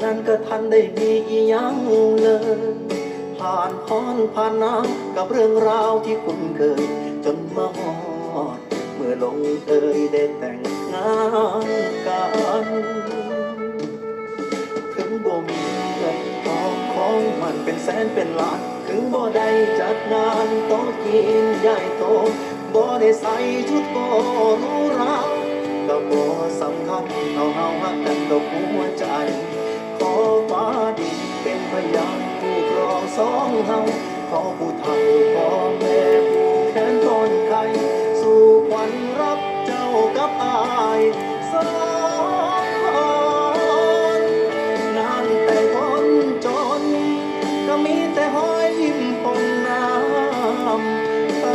ນັ້ນກະທັນໄດ້ມີອີ່ຫຍັງເລີຍ ຜ່ານຮ້ອນຜ່ານໜາວກັບເລື່ອງລາວທີ່ຄຸ້ນເຄີຍ ຈົນມາຮອດເມື່ອລົງເອີຍໄດ້ແຕ່ງງານກັນ. ເຖິງບໍ່ມີເງິນທອງ ຂອງໝັ້ນເປັນແສນເປັນລ້ານ ເຖິງບໍ່ໄດ້ຈັດງານໂຕະຈີນໃຫຍ່ໂຕ ບໍ່ໄດ້ໃສ່ຊຸດໂກຫຼູຫຼາ ກະບໍ່ສຳຄັນ ເຮົາ ເຮົາຮັກກັນດ້ວຍຫົວໃຈ ຂໍຟ້າດິນເປັນພະຍານ ຜູ້ຄອງສອງເຮົາ ຂໍຜູ້ເຖົ້າພໍ່ແມ່ ຜູ້ແຂນຕ້ອນໄຂ່ ສູ່ຂວັນຮັບເຈົ້າກັບອ້າຍສອງຄົນ. ງານແຕ່ງຄົນຈົນ ກະມີແຕ່ຮອຍຍິ້ມປົນນ້ຳຕາ.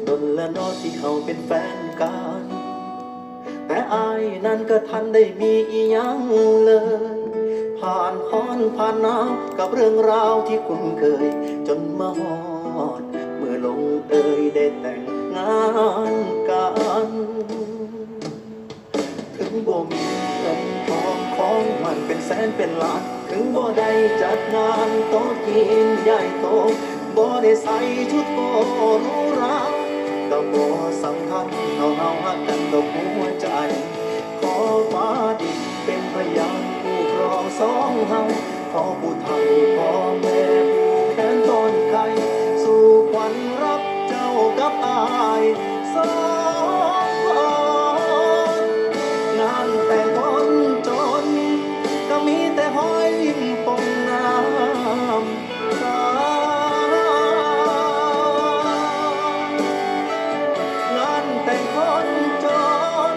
ດົນລະເນາະທີ່ເຮົາເປັນແຟນກັນ ແຕ່ອ້າຍນັ້ນກະທັນໄດ້ມີອີ່ຫຍັງເລີຍ ຜ່ານຮ້ອນຜ່ານໜາວກັບເລື່ອງລາວທີ່ຄຸ້ນເຄີຍ ຈົນມາຮອດເມື່ອລົງເອີຍໄດ້ແຕ່ງງານກັນ. ເຖິງບໍ່ມີເງິນທອງ ຂອງໝັ້ນເປັນແສນເປັນລ້ານ ເຖິງບໍ່ໄດ້ຈັດງານໂຕະຈີນໃຫຍ່ໂຕ ບໍ່ໄດ້ໃສ່ຊຸດໂກຫຼູຫຼາ ກະບໍ່ສຳຄັນ ເຮົາ ເຮົາຮັກກັນດ້ວຍຫົວໃຈ ຂໍຟ້າດິນເປັນພະຍານ ຜູ້ຄອງສອງເຮົາ ຂໍຜູ້ເຖົ້າພໍ່ແມ່ ຜູ້ແຂນຕ້ອນໄຂ່ ສູ່ຂວັນຮັບເຈົ້າກັບອ້າຍສອງຄົນ. ງານແຕ່ງຄົນຈົນ ກະມີແຕ່ຮອຍຍິ້ມປົນນ້ຳຕາ. ງານແຕ່ງຄົນຈົນ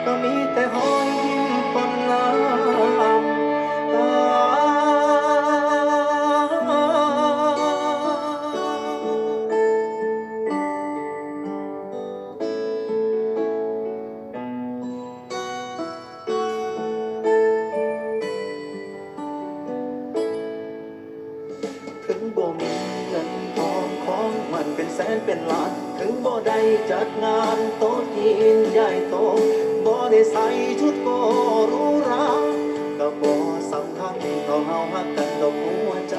ກະມີແຕ່ຮອຍຍິ້ມປົນນ້ຳຕາ. ເຖິງບໍ່ມີເງິນທອງ ຂອງໝັ້ນເປັນແສນເປັນລ້ານ ເຖິງບໍ່ໄດ້ຈັດງານໂຕະຈີນໃຫຍ່ໂຕ ບໍ່ໄດ້ໃສ່ຊຸດໂກຫຼູຫຼາ ກະບໍ່ສຳຄັນ ເພາະເຮົາຮັກກັນດ້ວຍຫົວໃຈ